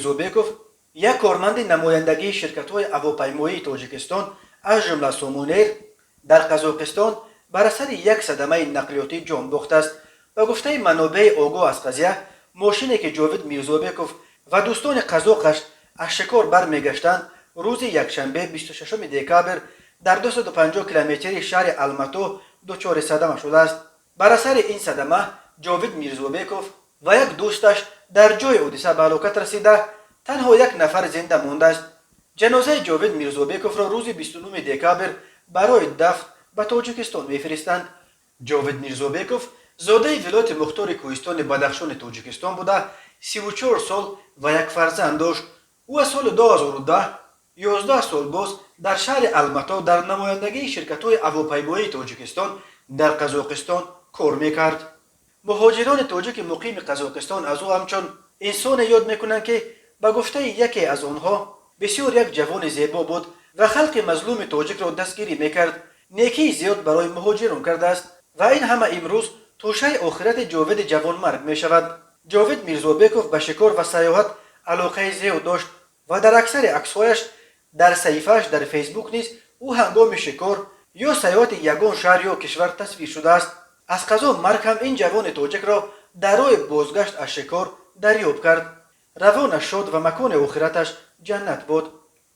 Мирзобеков, як корманди намояндагии ширкатҳои ҳавопаймоии Тоҷикистон, аз ҷумла Сомонэйр, дар Қазоқистон бар асари як садамаи нақлиётӣ ҷон бохтааст. Ба гуфтаи манобеи огоҳ аз қазия, мошине ки Ҷовид Мирзобеков ва дӯстони қазоқаш аз шикор бармегаштанд, рӯзи якшанбе, 26 декабр, дар 250 километрии шаҳри Алмато дучори садама шудааст. Бар асари ин садама Ҷовид Мирзобеков ва як дӯсташ дар ҷои ҳодиса ба ҳалокат расида, танҳо як нафар зинда мондааст. Ҷанозаи Ҷовид Мирзобековро рӯзи 29 декабр барои дафн ба Тоҷикистон мефиристанд. Ҷовид Мирзобеков зодаи вилояти мухтори кӯҳистони Бадахшони Тоҷикистон буда, 34 сол ва як фарзанд дошт. Ӯ аз соли 2010, 11 сол боз, дар шаҳри Алмато дар намояндагии ширкатҳои ҳавопаймоии Тоҷикистон дар Қазоқистон кор мекард. Муҳоҷирони тоҷики муқими Қазоқистон аз ӯ ҳамчун инсоне ёд мекунанд, ки ба гуфтаи яке аз онҳо бисёр як ҷавони зебо буд ва халқи мазлуми тоҷикро дастгирӣ мекард, некии зиёд барои муҳоҷирон кардааст. Ва ин ҳама имрӯз тӯшаи охирати Ҷовиди ҷавонмарг мешавад. Ҷовид Мирзобеков ба шикор ва сайёҳат алоқаи зиёд дошт ва дар аксари аксҳояш дар саҳифааш дар Фейсбук низ ӯ ҳангоми шикор ё сайёҳати ягон шаҳр ё кишвар тасвир шудааст. Аз қазо марг ҳам ин ҷавони тоҷикро дар роҳи бозгашт аз шикор дарёб кард. Равонаш шод ва макони охираташ ҷаннат бод.